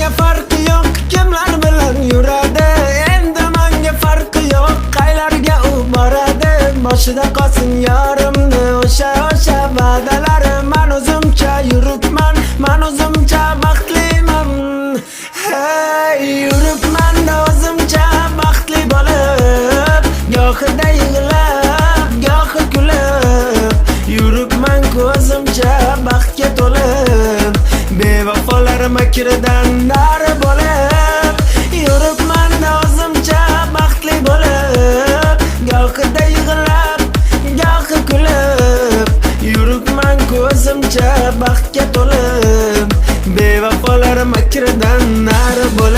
Manga farqi yo'q kimlar bilan yuradi. Endi manga farqi yo'q qaylarga u boradi. Boshida qolsin yorimni o'sha o'sha va'dalari. Man o'zimcha yuribman, man o'zimcha baxtliman. Hey, yuribman o'zimcha baxtli bo'lib, gohida yig'lab, gohi kulib. Yuribman ko'zimcha baxtga to'lib, bevafolar makridan nari bo'lib. Yuribman o'zimcha baxtli bo'lib, gohida yig'lab, gohi kulib. Yuribman ko'zimcha baxtga to'lib, bevafolar makridan nari bo'lib.